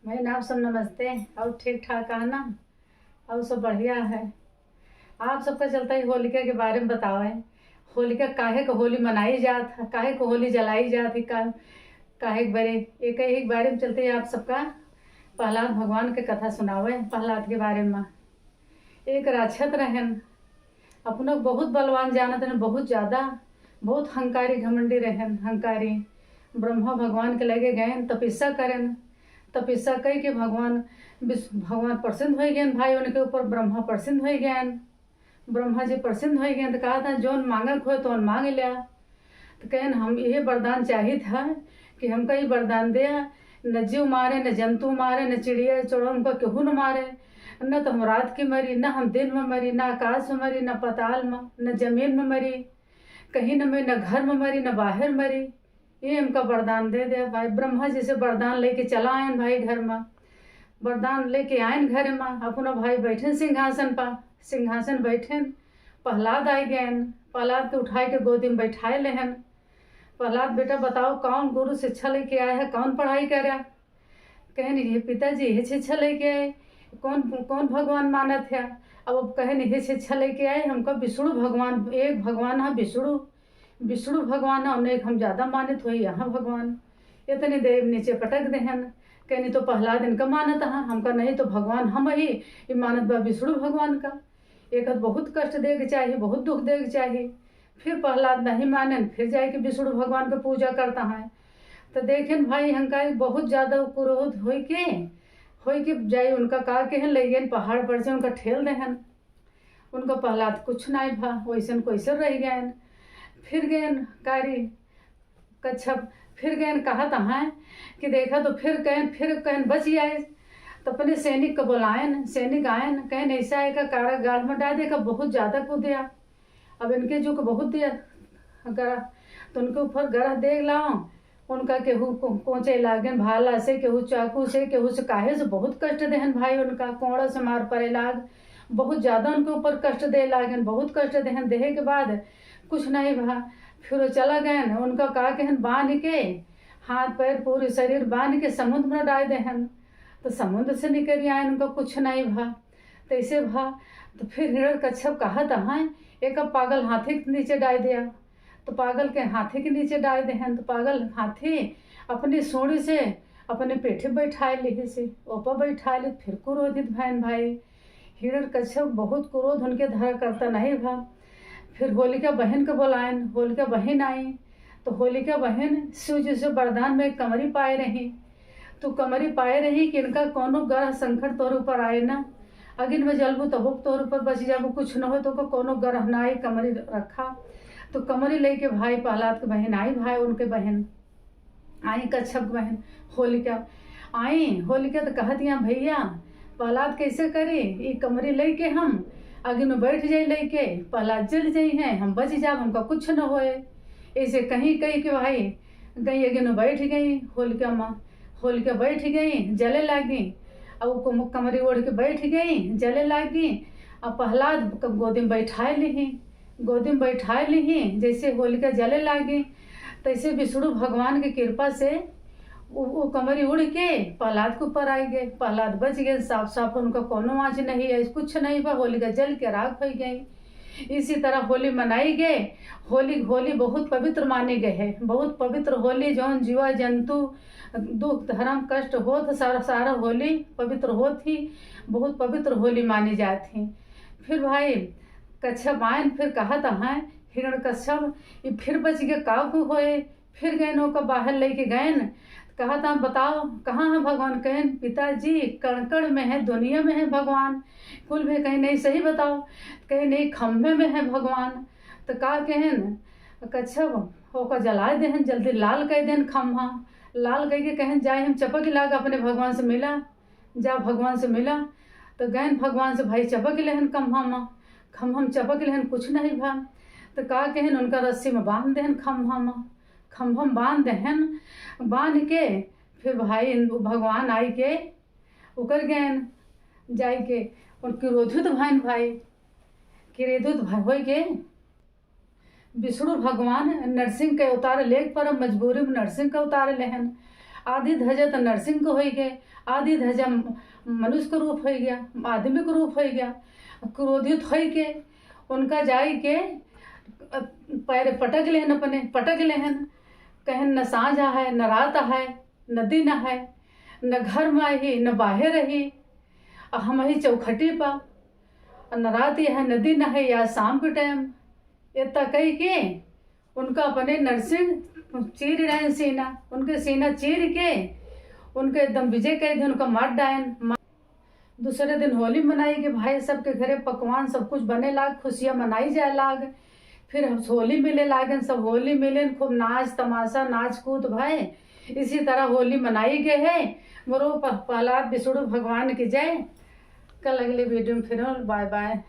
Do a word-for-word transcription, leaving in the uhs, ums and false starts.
बहन, आप सब नमस्ते। और ठीक ठाक है ना? और सब बढ़िया है। आप सबका चलता ही होलिका के बारे में बतावे। होलिका काहे के होली मनाई जात है, काहे के होली जलाई जात है, का, काहे के बारे, एक ही के बारे में चलते ही आप सबका प्रहलाद भगवान के कथा सुनावे। प्रहलाद के बारे में, एक राक्षस रहन, अपना बहुत बलवान जानत रहन, बहुत ज्यादा, बहुत हंकारी घमंडी रहन, हंकारी। ब्रह्मा भगवान के लगे गएन तपस्या करेन। तपस्या कई के भगवान विष्णु, भगवान प्रसन्न हो गएन भाई उनके ऊपर, ब्रह्मा प्रसन्न हो गएन। ब्रह्मा जी प्रसन्न हो गएन तो कहा था, "जौन मांगे के होए तौन मांग लिया।" तो कहन, "हम यह वरदान चाहित है कि हमका ये वरदान दे, न जीव मारे, न जंतु मारे, न चिड़िया चोड़ा हमका केहू न मारे, न तो हम रात के मरी, न हम दिन में मरी, न आकाश में मरी, न पाताल में, न जमीन में मरी, कहीं न मरी, न घर में मरी, न बाहर मरी। ये हमका वरदान दे दे।" भाई ब्रह्मा जी से वरदान लेके चला आयन भाई घर में, वरदान लेके आयन घर में। अपना भाई बैठन सिंहासन पर, सिंहासन बैठन, प्रहलाद आए गएन। प्रहलाद के उठाए के गोदी में बैठाए लेहन। "प्रहलाद बेटा बताओ, कौन गुरु शिक्षा लेके आया है, कौन पढ़ाई करा?" कहन, "ये पिताजी, ये शिक्षा लेके आए, कौन, कौन भगवान मानत है?" अब, अब कहन, "ये शिक्षा लेके आए, हमका विष्णु भगवान, एक भगवान है विष्णु, विष्णु भगवान है, उन्हें हम ज्यादा मानित होई, यहाँ भगवान।" इतनी देर नीचे पटक देहन। कहनी, "तो प्रहलाद इनका मानत है, हमका नहीं तो भगवान हम ही, ये मानत बा विष्णु भगवान का। एक बहुत कष्ट दे के चाही, बहुत दुख दे के चाही।" फिर प्रहलाद नहीं मानेन, फिर जाके विष्णु भगवान के पूजा करता है। तो देखेन भाई, हंका बहुत ज्यादा क्रोध होई के, होई के जाई उनका का कहन, ले गएन पहाड़ पर से उनका ठेल देहन। उनका प्रहलाद कुछ नहीं भा, वैसन कैसे रह गएन। फिर गएन कारी कच्छप, फिर गएन कहत हैं कि देखा तो फिर गएन, फिर गएन बच आए। तो अपने सैनिक को बुलाएन, सैनिक आएन, कहन, "ऐसा है का कारागार में डाल दे, का बहुत ज्यादा कूदिया।" अब इनके जो को बहुत दिया गरह, तो उनके ऊपर गरह दे लाओ, उनका केहू को-, कोचे लागेन भाला से, केहू चाकू से, केहू से काहे से बहुत कष्ट देहन भाई, उनका कोड़ा से मार पड़े लाग, बहुत ज्यादा उनके ऊपर कष्ट दे लागेन, बहुत कष्ट देहन। देहे के बाद कुछ नहीं भा, फिर वो चला गएन, उनका का कहन, बांध के हाथ पैर पूरे शरीर बांध के समुद्र में डाल देहन। तो समुद्र से निकल आए, उनका कुछ नहीं भा, तैसे भा। तो फिर हिरण कच्छप कहत हैं, "एक पागल हाथी के नीचे डाल दिया।" तो पागल के हाथी के नीचे डाल देहन, तो पागल हाथी अपनी सूंड़ी से अपने पेटे बैठाए लिहिस, ओपर बैठाए लिहिस, फिर क्रोधित भएन भाई। हिरण कच्छप बहुत क्रोध उनके धरा करता नहीं भा। फिर होलिका बहन के बुलाएन, होलिका बहन आई, तो होलिका बहन शिव जी से वरदान में कमरी पाए रही। तो कमरी पाए रही कि इनका कौनो ग्रह संकट तोर ऊपर आए ना, अगिन में जलबू तबो तोर ऊपर बच जाबू, कुछ न हो तो को-, कौनो ग्रह ना आए, कमरी रखा। तो कमरी लेके भाई प्रहलाद के बहन आई, भाई उनके बहन आई, कच्छप के बहन होलिका आई। होलिका तो कहत यहाँ, "भैया, प्रहलाद कैसे करी? ई कमरी लेके हम अगिन में बैठ जाई लेके, प्रहलाद जल जाई हैं, हम बच जाब, हमका कुछ न होए।" ऐसे कहीं कही के भाई गई अगिन में बैठ गई होलिका माँ। होलिका बैठ गई, जले लागी। अब वो कम-, कमरी ओढ़ के बैठ गई, जले लागी। अब प्रहलाद क-, गोदी में बैठाए लिही, गोदी में बैठाए लिही। जैसे होलिका जले लागी, तैसे विष्णु भगवान की कृपा से वो, वो कमरी उड़ के प्रहलाद के ऊपर आ गए। प्रहलाद बच गए, साफ साफ उनका कोनो आँच नहीं है, कुछ नहीं बा, होलिका जल के राख हो गई। इसी तरह होली मनाई गए। होली, होली बहुत पवित्र मानी गए है, बहुत पवित्र होली। जौन जीवा जंतु दुख धर्म कष्ट होत, सारा, सारा होली पवित्र होत ही, बहुत पवित्र होली मानी जात ही। फिर भाई कच्छप आयन, फिर कहत हैं हिरण कच्छप, "ई फिर बच के का को होए?" फिर गएन ओका बाहर लेके गएन, कहत हैं, "बताओ कहाँ है भगवान?" कहन, "पिताजी, कण कण में है, दुनिया में है भगवान।" कुल भी कहीं, "नहीं, सही बताओ।" कहे, "नहीं, खम्भे में है भगवान।" तो का कहन कच्छप, ओका जलाए देहन, जल्दी लाल कह देहन खम्भा। लाल कह के कहन, "जाए हम चपक लाग अपने भगवान से मिला, जा भगवान से मिला।" तो गएन भगवान से भाई चपक लेहन खम्भा में, खम्भा में चपक लेहन, कुछ नहीं भा। तो का कहन, उनका रस्सी में बांध देहन खम्भा में, खम्भा में बांध देहन, बांध के फिर भाई भगवान आई के उकर गएन, जाई के उनकी क्रोधित भएन भाई, क्रोधित भा-, होई के विष्णु भगवान नरसिंह के अवतार लेके, पर मजबूरी में नरसिंह के अवतार लेहन। आधी धजा त नरसिंह क होइ गए, आधी धजा म-, मनुष्य क रूप होइ गया, आदमी क रूप होइ गया। क्रोधित होइ के उनका जाई के, अ, पैर पटक लेहन, अपने पटक लेहन, कहन, "न साँझ है, न रात है, न दिन है, न घर में ही, न बाहर ही, अ हमही चौखटी पा, अ न रात है, न दिन है, या शाम के टाइम।" इतना कह के उनका अपने नरसिंह चीर रहे सीना, उनके सीना चीर के उनके एकदम विजय कर दे, उनका मार डायन। मा-, दूसरे दिन होली मनाई के भाई, सबके घरे पकवान सब कुछ बने लाग, खुशियाँ मनाई जाए लाग। फिर हम होली मिले लागन, सब होली मिलेन, खूब नाच तमाशा, नाच कूद भाई। इसी तरह होली मनाई गए है। मोरो प-, प्रहलाद विष्णु भगवान की जय। कल अगले वीडियो में फिर, बाय बाय।